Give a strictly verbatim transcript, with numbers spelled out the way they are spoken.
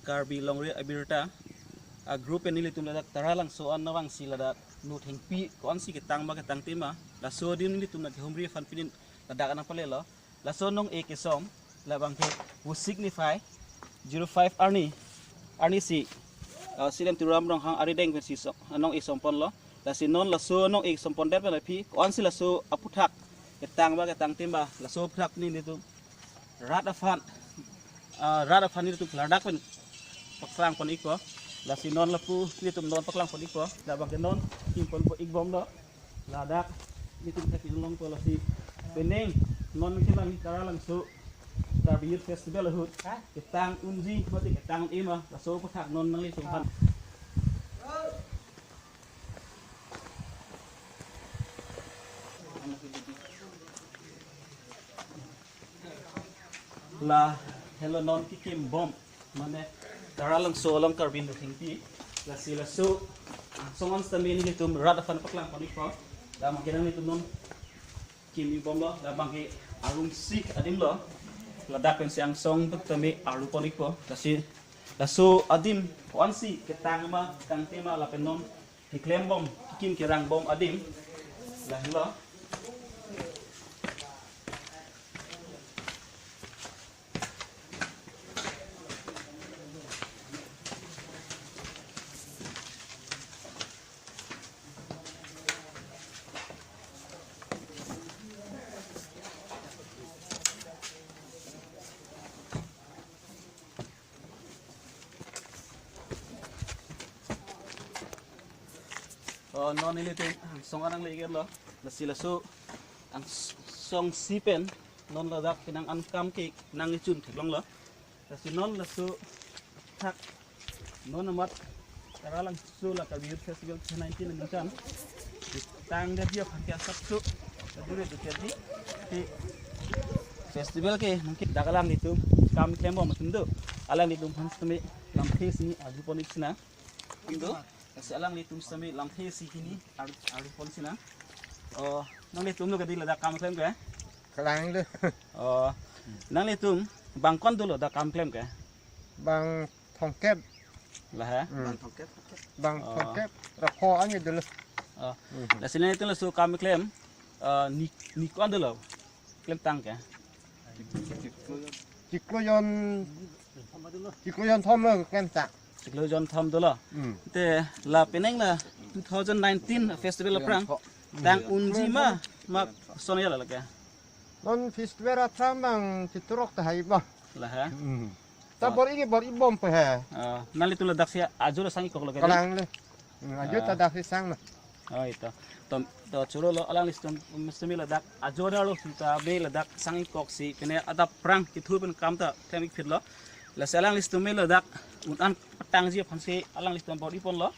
Karbi Longri Abirta a-group pen nelitum ladak Taralangso an nangvangsi ladak no thengpi ko-ansi ketang ma ketangte ma, laso adim nelitum nangkehumri aphan pini ladak nangpalelo. Laso nong-e kesom, labang ke, who signify zero five arni, arni si, uh, C E M Tuliram Ronghang arideng pensi so, nong-e somponlo. Lasi non laso nong-e sompon det pen aphi, ko-ansi laso aputhak ketang ma ketangte ma, laso aputhak nelitum rat aphan, ah, rat aphan nelitum ladak pen paklang pon ikpo. Lasi non lapu nelitum non paklang pon ikpo. Labang ke non kim ponpo ikbomlo. Ladak nelitum thek inglongpo lasi penang non ke nang Taralangso Karbi Youth Festival ahut ketang unji mate ketang un-e ma, laso aputhak non nanglitum aphan. Lahelo non kekimbom, mane Taralangso along Karbi no thengpi. Lasi laso angsong an sitame nelitum rat aphan paklang pon ikpo. Labang ke nanglitum non kim ikbomlo, labang ke arumsi adim lo. Ladak pensi angsong sitame aru pon ikpo. Lasi laso adim ko-ansi ketang ma ketangte ma lapen non keklembom, kekim kerangbom adim lahelo. Oh, non nelitum angsong an nangle-iklo. Lasi laso angsong si pen non ladak penang an kam ke nangchun theklonglo. Lasi non laso thak non amat Taralangso la Karbi Youth Festival twenty nineteen ningkan tang dia dia aphan ke asapso dure do jadi ti festival ke mungkin dak alanglitum kam klembom atum do, alanglitum aphan sitame lamthe si arju pon ik sinang. Indo, lasi alanglitum sitame lamthe si hini ar-, arju pon sinang. Oh, nanglitum lo kadi ladak kam klem ke? Kalanglo. Oh, nanglitum bang ko-an dolo dak kam klem ke? Bang thomkep. Lahai? Hmm. Bang thomkep. Bang Oh. thomkep. Ra pho an dolo. Oh, Hmm. lasi nanglitum laso kam klem, eh, ne, ne ko-an dolo klemtang ke? Chiklo jon, chiklo jon thom lo klemtang. Chiklo jon thom dolo. Hmm. Te la penang la two thousand nineteen festival aphrang tang unji ma, ma son ya la ke? Non festival aphrang bang chiturok tahai ba. Lahai? Hmm. Ta Oh. bor-i ke bor-i bompo he. Ah, nanglitum ladak si ajo sang-ikkok lo ke? Kalanglo. Hmm, ajo Ah. ta dak si sang na. Oh, ito. To, to choro lo alanglitum sitame ladak ajo na lo sitame ladak sang-ikkok si pine adap aphrang kethu pen kam ta klem-ik phitlo. Lasi alanglitum sitame ladak un an patangji aphan si alanglitum bor-i ponlo.